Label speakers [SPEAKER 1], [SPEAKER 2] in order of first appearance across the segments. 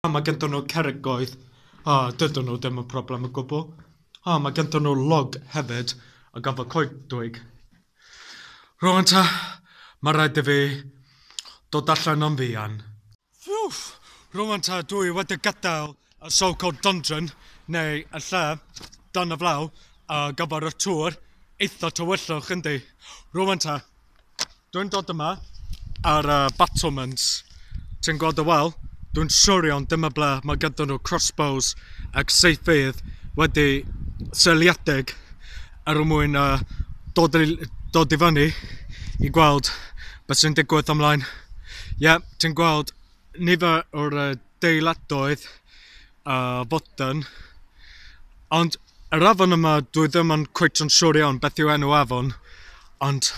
[SPEAKER 1] Mae ganddyn nhw cerrigoedd. O, dydyn nhw ddim yn problem o gwbl. O, mae ganddyn nhw log hefyd ar gyfer coedwig. Rwan ta, mae rhaid i fi dod allan o'n fuan. Ffwff! Rwan ta, dwi wedi gadael y so-called dungeon, neu y lle, dan y flaw, ar gyfer y tŵr, eitha tywyllwch yndi. Rwan ta, dwi'n dod yma ar y battlements. Ti'n gweld y wal? Dwi'n siŵr iawn dyma ble mae gyda nhw crossbows ac saethfeydd wedi seiliedig er mwyn dod, i, dod i fyny i gweld beth sy'n digwydd ymlaen. Ie, yeah, ti'n gweld nifer o'r deiladoedd fodern, ond yr afon yma dwi ddim yn cweit yn siŵr iawn beth yw enw afon, ond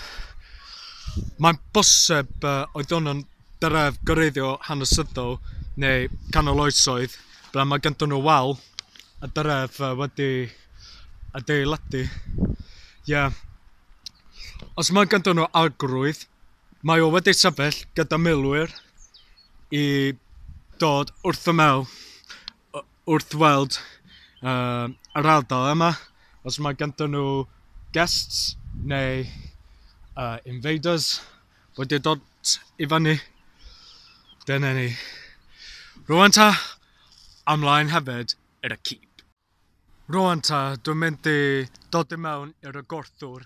[SPEAKER 1] mae'n bosib oedd hwn yn dref gwreiddiol hanesyddol neu canol oesoedd ble mae ganddyn nhw wal y dref wedi adeiladu. Ie. Yeah. Os mae ganddyn nhw arglwydd, mae o wedi sefyll gyda milwyr i dod wrth y mel, wrth weld yr ardal yma. Os mae ganddyn nhw guests neu invaders wedi dod i fyny. Dyna ni. Rwan ta, ymlaen hefyd i'r keep. Rwan ta, dwi'n mynd i dod i mewn i'r gorthwr.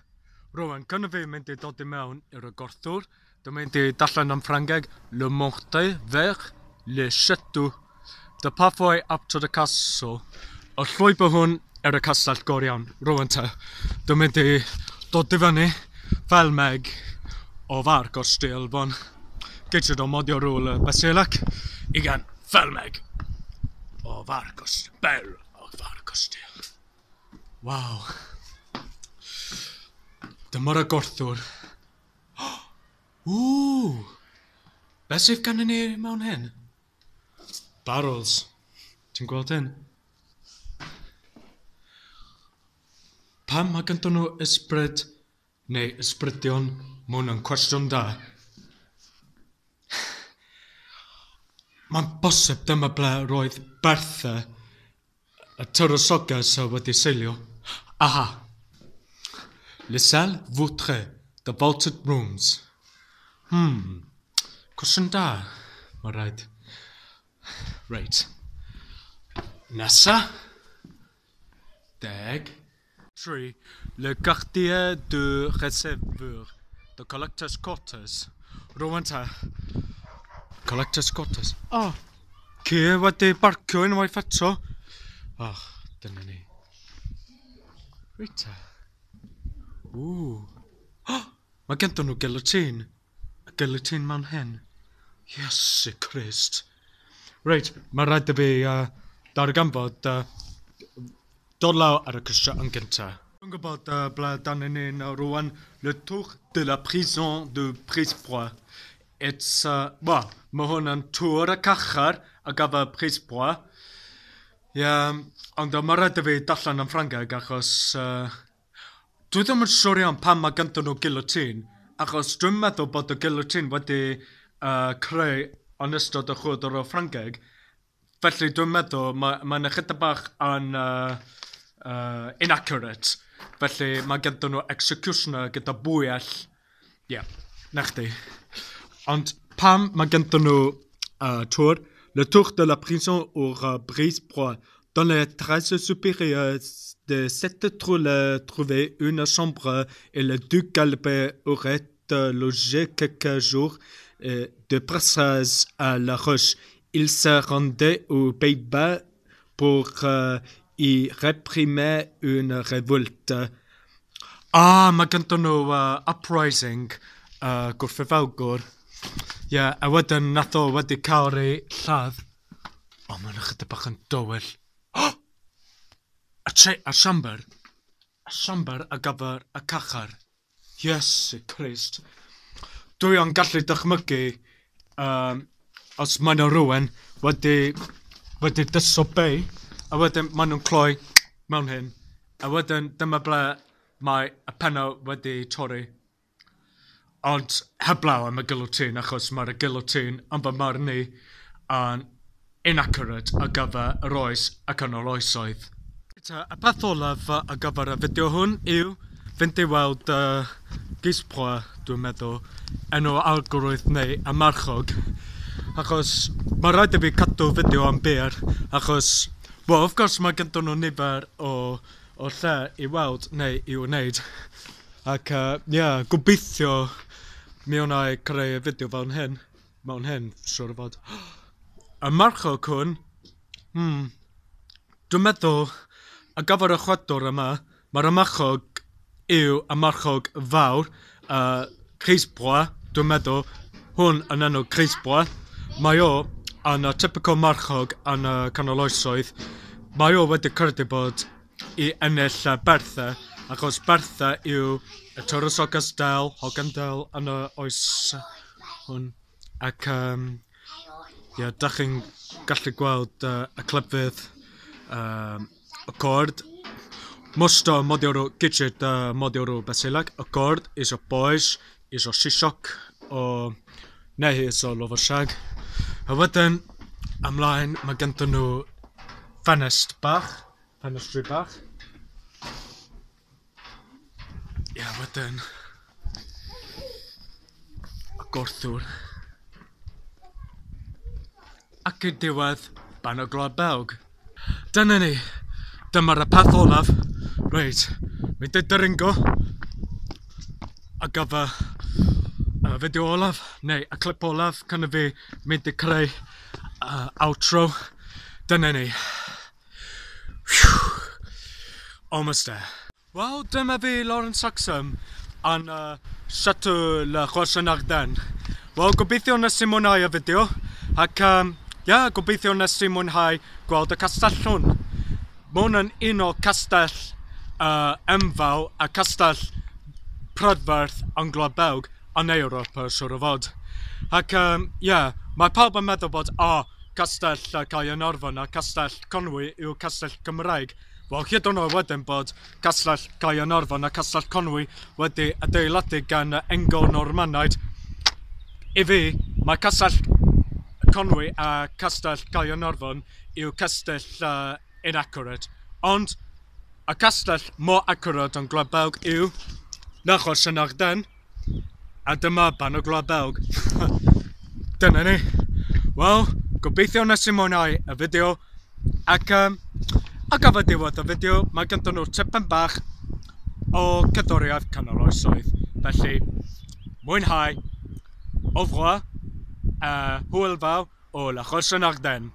[SPEAKER 1] Rwan, cyn i fi mynd i dod i mewn i'r gorthwr, dwi'n mynd i darllen yn Ffrangeg Le montée vers le château. The pathway up to the castle. Y llwybr hwn ar y castell go iawn. Rwan ta, dwi'n mynd i dod i fyny fel meg o farc o'r stil bon. Geisio do modio rôl y basilic i gan fel meg o farc o bel o farc o stil. Waw. Dyma'r agorthwr. Ww! Beth sydd gan ni mewn hyn? Barrels. Ti'n gweld hyn? Pam mae ganddyn nhw ysbryd neu ysbrydion? Mae hwn yn cwestiwn da. Mae'n bosib dyma ble roedd Bertha y tywysoges wedi seilio. Aha! Les salles voûtées, the vaulted rooms. Cwestiwn da. Mae rhaid. Reit. Nesa. 10. 3. Le quartier de receveur. The collector's quarters. Rwan ta. Collector's quarters. Oh. Ci wedi barcio unwaith eto. Oh, dyna ni. Reit ta. Ww. Oh, mae ganddyn nhw guillotine. Y guillotine mewn hyn. Iesu Christ. Reit, mae rhaid i fi darganfod dod lawr ar y grisiau yn gynta. Dwi'n gwybod ble dan ni'n rwan. Le tour de la prison de Brisebois. It's, well, mae hwn yn tŵr y cachar ar gyfer Brisebois. Ie, yeah, ond mae rhaid i fi darllen yn Ffrangeg achos dwi ddim yn siŵr iawn pam mae ganddyn nhw guillotine, achos dwi'n meddwl bod y guillotine wedi creu yn ystod y chwyldro Ffrangeg. Felly dwi'n meddwl mae'n ychydig bach yn inaccurate. Felly mae ganddyn nhw executioner gyda bwyell. Ie, yeah, na chdi. Ond pam mae ganddyn nhw tŵr? Le tour de la prison au Brisebois. Dans les terrasses supérieures de cette tour trouvait une chambre et le duc Albert aurait logé quelques jours de passage à La Roche. Il se rendait aux Pays-Bas pour y réprimer une révolte. Ah, mae ganddyn nhw uprising, gwrthryfelgwr. Ie, yeah, a wedyn nath o wedi cael ei lladd. O, mae'n ychydig bach yn dywyll. Oh! Y, tre, y siambr. Y siambr ar gyfer y cachar. Iesu Christ. Dwi yn gallu dychmygu os mae yna rhywun wedi disobey, a wedyn maen nhw'n cloi mewn hyn. A wedyn dyma ble mae y penna wedi torri. Ond heblaw am y guillotine, achos mae'r guillotine yn fy marn i yn inaccurate ar gyfer yr oes y canol oesoedd. Y peth olaf ar gyfer y fideo hwn yw fynd i weld Guisborough, dwi'n meddwl, enw arglwydd neu y marchog, achos mae rhaid i fi cadw fideo am byr, achos, well, of course mae gyda nhw nifer o lle i weld neu i wneud. Ac, yeah, gobeithio mi wna i creu y fideo fel hyn, mewn hyn, siwr o fod. Y marchog hwn, dwi'n meddwl, ar gyfer y chwedl yma, mae'r marchog yw y marchog fawr, Guisborough, dwi'n meddwl, hwn yn enw Guisborough. Mae o yn y typical marchog yn y canol oesoedd. Mae o wedi credu bod i ennill Bertha, achos Bertha yw y tywysoges del, hogan del yn y oes hwn. Ac ie, da chi'n gallu gweld y clefydd, y cord. Most modioru gidget modioru basilag. Y cord is o boys, is o sisok, o neu is o lofoshag. A wedyn, ymlaen, mae gennym nhw ffenest bach, ffenestri bach. Ie, wedyn, y gorthwr. Ac i'r diwedd, Banner Gwlad Belg. Dyna ni. Dyma'r peth olaf. Reit, mynd i dringo ar gyfer y fideo olaf, neu y clip olaf, cyn i fi mynd i creu outro. Dyna ni. Phew. Almost there. Wel, dyma fi, Lawrence Saxon, yn Château Le Roche-en-Ardenne. Wel, gobeithio nes i mwynhau y fideo, ac yeah, gobeithio nes i mwynhau gweld y castell hwn. Mae hwn yn un o castell enfawr a castell prydferth yn Gwlad Belg yn Ewrop, siwr o fod. Ac yeah, mae pawb yn meddwl bod, oh, castell Caernarfon a castell Conwy yw castell Cymraeg. Wel, hyd yn oed wedyn bod castell Caernarfon a castell Conwy wedi adeiladu gan y Anglo-Normaniaid. I fi, mae castell Conwy a castell Caernarfon yw castell inaccurate. Ond y castell mor accurate yn Gwlad Belg yw La Roche-en-Ardenne, a dyma Banner Gwlad Belg. Dyna ni. Wel, gobeithio nes i mwynhau y fideo, ac ar gyfer diwedd y fideo, mae gyda nhw tipyn bach o cerddoriaeth canol oesoedd. Felly, mwynhau, au revoir, hwyl fawr o La Roche-en-Ardenne.